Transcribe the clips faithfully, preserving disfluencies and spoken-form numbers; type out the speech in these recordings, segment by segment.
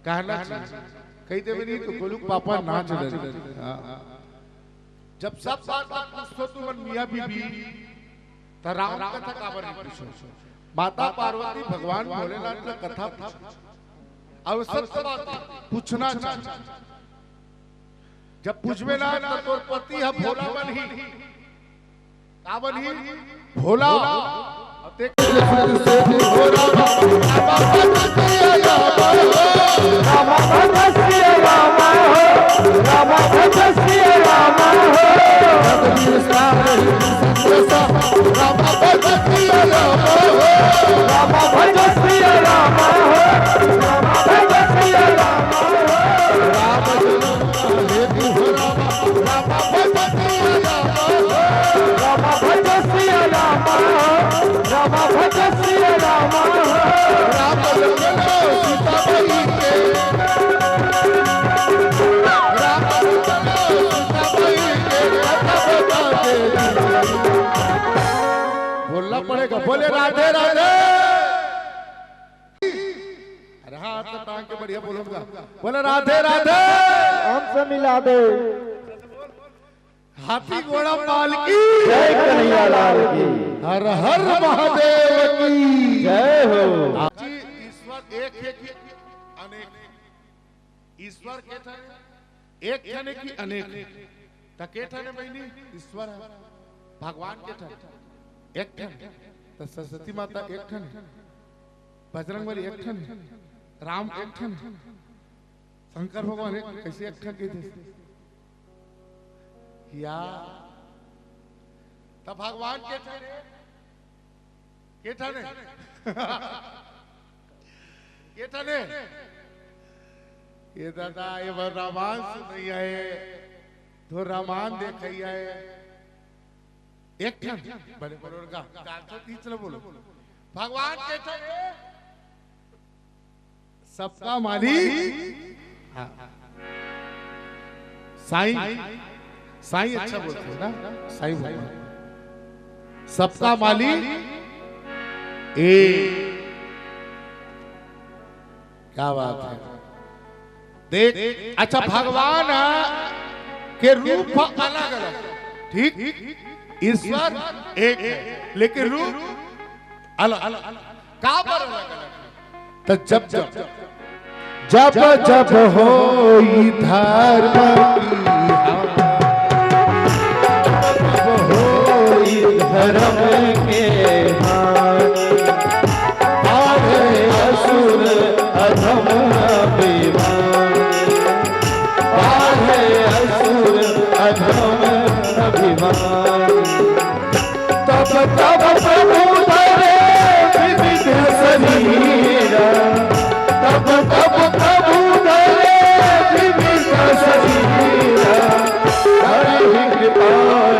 कहना चाहिए। कहि देबे नहीं तो गोलू के पापा नाच डरही। हाँ। जब सब बात ला पूछथो तुमन मियाँ बीबी, त राम कथा काबर नहीं पूछो? माता पार्वती भगवान भोलेनाथ ला कथा पूछो। अउ सत्य बात पूछना चाहिए। जब पूछबे ना, त तोर पति ह भोला बनही। का बनही? भोला। अब देख, बोलना पड़ेगा, बोले राधे राधे। अरे हाँ, हाथ टांग के बढ़िया बोलूंगा, बोले राधे राधे। हमसे मिला दे। हाथी घोड़ा पालकी। जय कन्हैया लाल की। हर हर महादेव की। जय हो। जी, ईश्वर एक है कि अनेक? ईश्वर के ठन एक ठन है कि अनेक? त के ठन है बहिनी? ईश्वर है। भगवान के ठन एक ठन। त सरस्वती माता एक ठन है। बजरंग बली एक ठन है। राम एक ठन है। शंकर भगवान एक, कैसे एक ठन कहिथे? या त भगवान के ठन है? के ठन है? के ठन है? ये दादा, ये बर रामायण सुनइया है, तो रामायण देखइया है। एक ठन, बड़े बड़े का, चार सौ तीस ला बोलो। भगवान के ठन है? सबका मालिक। हाँ। साईं, साईं अच्छा बोलथे ना, साईं बोलथे। सबका मालिक ए। क्या बात है। देख, अच्छा, भगवान के रूप अलग अलग, ठीक? ईश्वर एक है, लेकिन रूप अलग अलग। काबर अलग अलग? त जब जब, जब जब होई धर्म की हानि, जब होई धर्म के हानि, बाढ़े असुर अधम अभिमानी, बाढ़े असुर अधम अभिमानी। तब तब प्रभु धरे विविध शरीरा, तब तब प्रभु धरे विविध शरीरा। हरि कृपा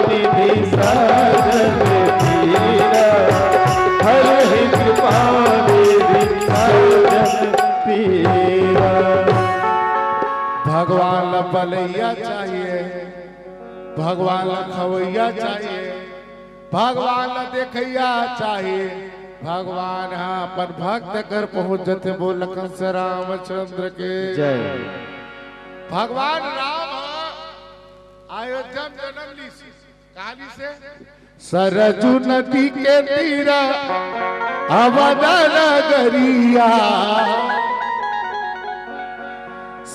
निधि साजन पीरा, हरि कृपा निधि साजन पीरा। भगवान ला बलैया चाहिए, भगवान ला खवैया चाहिए, भगवान ला देखैया चाहिए। भगवान ह अपन भक्त कर पहुंच जथे। बोल लखन से रामचंद्र के जय। भगवान राम ह अयोध्या में जन्म लीस। कहां लीस? सरजू नदी के तीरा अवध नगरिया,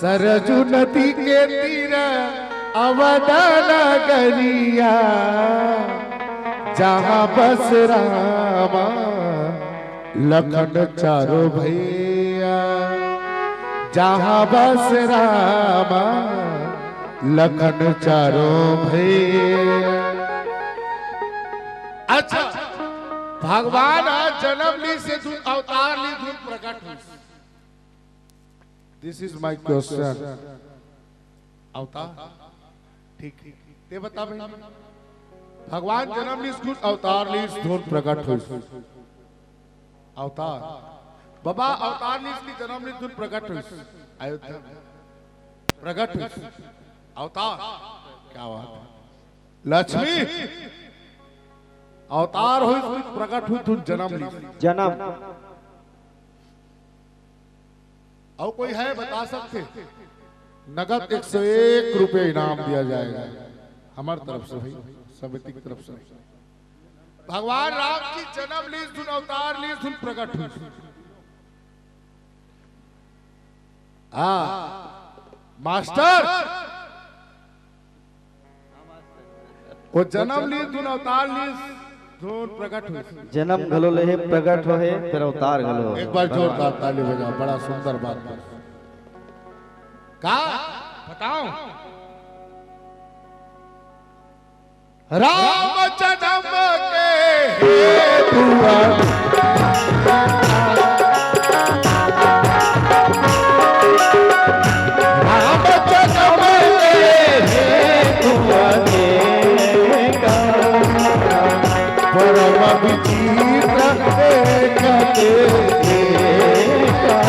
सरजू नदी के तीरा अवध नगरिया, जहां बस रामा लखन चारो भैया, जहां बस रामा लखन चारो भैया। अच्छा, भगवान ह जन्म लीस धुन अवतार लीस धुन प्रकट होइस। This is my question. अवतार, ठीक, ते बता भाई। भगवान जन्म लीस धुन अवतार लीस धुन प्रकट होइस। अवतार, बाबा अवतार लीस कि जन्म लीस धुन प्रकट होइस। अयोध्या में प्रकट होइस। अवतार, क्या बात है। लक्ष्मी, अवतार होइस, प्रकट होइस, तुम जन्म लीस। जन्म। अउ कोई है, बता सकथे? नगद एक सौ एक रुपये इनाम दिया जाएगा हमार तरफ से भाई, समिति की तरफ से। भगवान राम जी जन्म लीस, धुन अवतार लीस, धुन प्रकट होइस। हाँ, मास्टर, वो जन्म लीस, धुन अवतार लीस, धुन प्रकट होइस। जन्म घलो ले हे, प्रकट हो हे, फिर अवतार घलो। एक बार जोरदार ताली बजाओ, बड़ा सुंदर बात है। का बताओ? राम जन्म के हेतु राम जन्म के हेतु अनेका परम विचित्र एक देखा।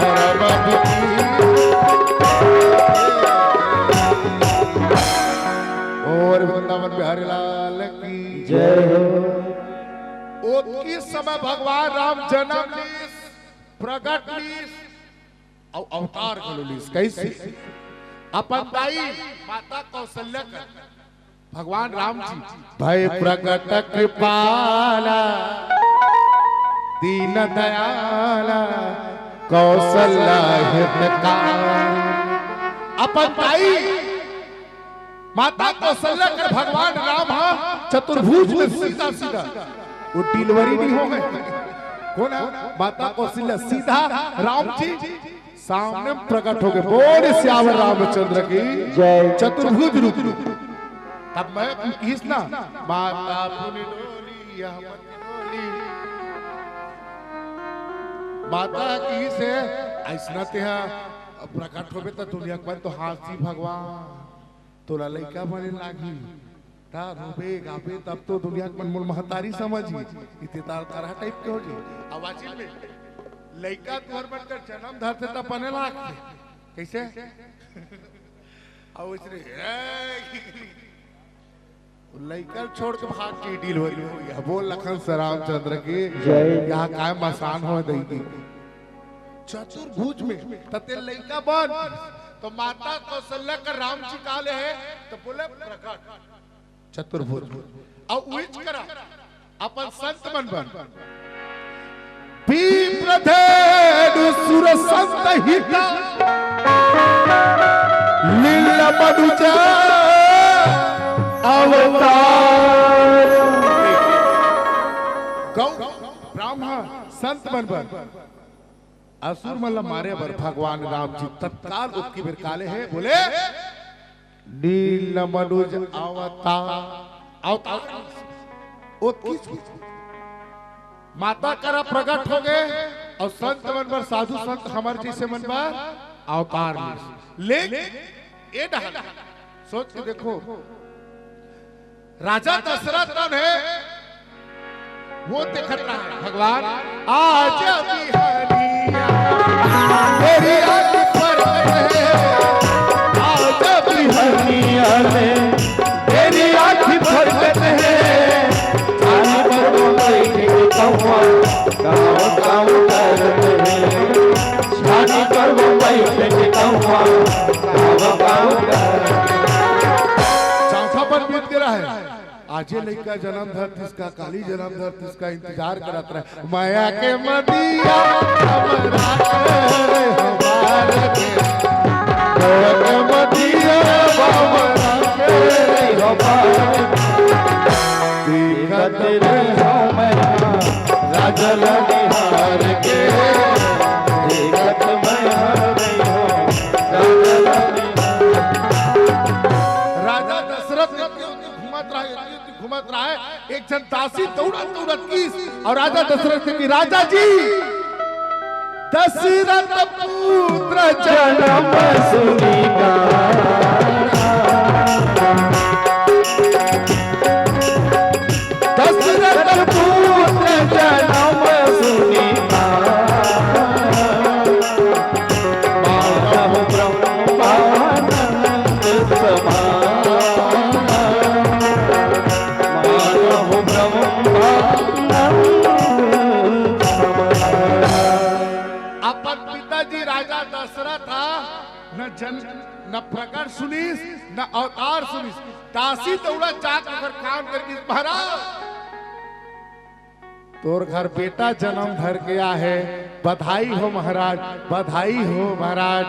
परम विचित्र। और वृंदावन बिहारी लाल की जय हो। ओतकी समय भगवान राम जन्म लीस, प्रगट लीस, अउ अवतार घलो लीस। कइसे? अपन दाई माता कौशल्या कर भगवान राम जी भय प्रगट कृपाला दीन दयाला कौशल्या हितकारा। अपन दाई माता कौशल्या कर भगवान राम हा चतुर्भुज में सीधा सीधा, वो डिलीवरी नहीं हो गए। कौन है? माता कौशल्या सीधा राम जी सामने प्रकट हो गए। बोल सियावर रामचंद्र की जय। चतुर्भुज रूप। तब मैं किस ना माता पुनि डोली, यह मत डोली। माता की से ऐसना तेहा प्रकट होबे त दुनिया के मन तो हांसी भगवान। तोला लइका बने लागही, त रोबे गाबे, तब तो दुनिया के मन मोल महतारी समझही। इते तार तरह टाइप के हो जी। आवाज में लइका तुहर बनकर जन्म धरथे त बने लागथे। कइसे? अउ इसने, ए, लइका छोड़ के भाग के डिलीवरी हो गया। बोल लखन से रामचंद्र की जय। यहाँ काय मसान हो दई दी। चतुर्भुज में तते लइका बन, तो माता कौशल्या कर राम जी काले है, तो बोले प्रकट चतुर्भुज। अउ उहिच करा अपन संत मन बन। विप्रधेनु सुर संत हित लील मनुज अवतार। गौ ब्राह्मण संत मन बन। असुर मन ला मारे बर भगवान राम जी तत्काल ओतकी बेर काले हे, बोले, लील मनुज अवतार, अवतार। ओतकी माता करा प्रगट हो गए अउ संत मन बर, साधु संत हमर जइसे मन बर अवतार ले। लेकिन ए डहर सोच के देखो, राजा दशरथ कौन है? वो देखत रहा है भगवान। आज बिहनिया तेरी आँख प्रगट है, आज बिहनिया में तेरी आँख प्रगट है। छानी पर वो बैठ के कौआ काव काव करत है, छानी पर वो बैठ के कौआ काव काव करत है। चौथा पद बीत गया है। आजे लइका जन्म धरतिस का, काली जन्म धरतिस का इंतजार करत रहे। मया के मदिया हमरा के, हमार के, मोया के मदिया हमरा के, हमार के। देखत रहो मया राजा ला निहार के, देखत मया रहो राजा ला निहार। राजा दशरथ घूमत रहे, घूमत रहे, एक झन दासी दौड़त दौड़त किस अउ राजा दशरथ के कि, राजा जी, दशरथ पुत्र जन्म सुनि का, दशरथ पुत्र जन्म सुनि का, मानव ब्रह्मानंद समान। अपन पिताजी राजा दशरथ हा न जन, न प्रकट सुनिस, न अवतार सुनिस। दासी दौड़ा जाके ओकर काम कर गिस, महाराज, तोर घर बेटा जन्म धर के आहे। बधाई हो महाराज, बधाई हो महाराज।